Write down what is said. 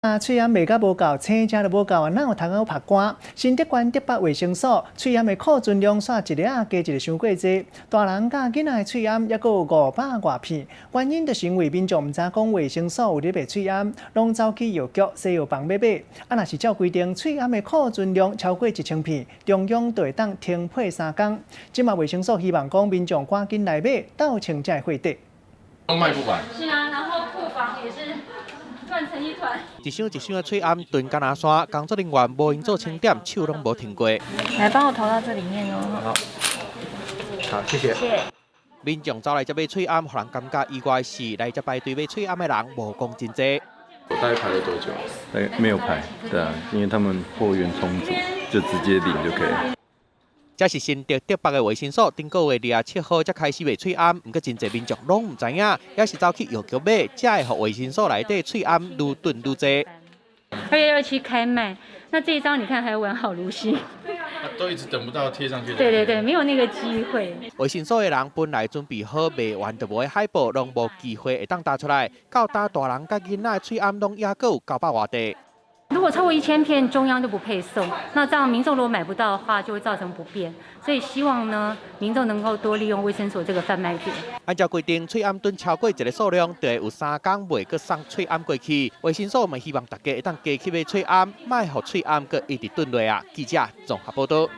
啊，喙罨賣甲無夠，青食都無夠啊！哪有通好曝光？新竹縣竹北衛生所喙罨的庫存量煞一日仔加一个傷過濟，大人佮囡仔的喙罨猶閣有五百外片。原因就是因為民眾毋知講衛生所有咧賣喙罨，攏走去藥局、西藥房買買。啊，若是照規定，喙罨的庫存量超過1000片，中央就會當停配三工。這馬衛生所希望講民眾趕緊來買，鬥清這貨底。都賣不完。是啊，然後庫房也是亂成一團。一箱一箱的喙罨囤敢若山，工作人員無閒做清點，手攏無停過。來，幫我投到這裡面哦。好，好，謝謝。謝。民眾走來這買喙罨，予人感覺意外是來這排隊買喙罨的人無講真濟。大概排了多久？哎，沒有排，對啊，因為他們貨源充足，就直接領就可以了。這是新竹竹北的衛生所，頂個月27號才開始賣喙罨，毋過真濟民眾攏毋知影，也是走去藥局買，才會予衛生所內底喙罨愈囤愈濟。 2月27開賣，那這一張你看還完好如新。都一直等不到貼上去。對對對，沒有那個機會。衛生所的人本來準備好賣完就無的海報，攏無機會會當打出來。到今大人佮囡仔的喙罨攏猶閣有九百外塊。如果超過1000片，中央就不配送。那這樣民眾如果買不到的話，就會造成不便。所以希望呢，民眾能夠多利用衛生所這個販賣點。按照規定，喙罨囤超過一個數量，就會有三工袂閣送喙罨過去。衛生所嘛希望大家會當加去買喙罨，莫予喙罨閣一直囤落啊。記者綜合報道。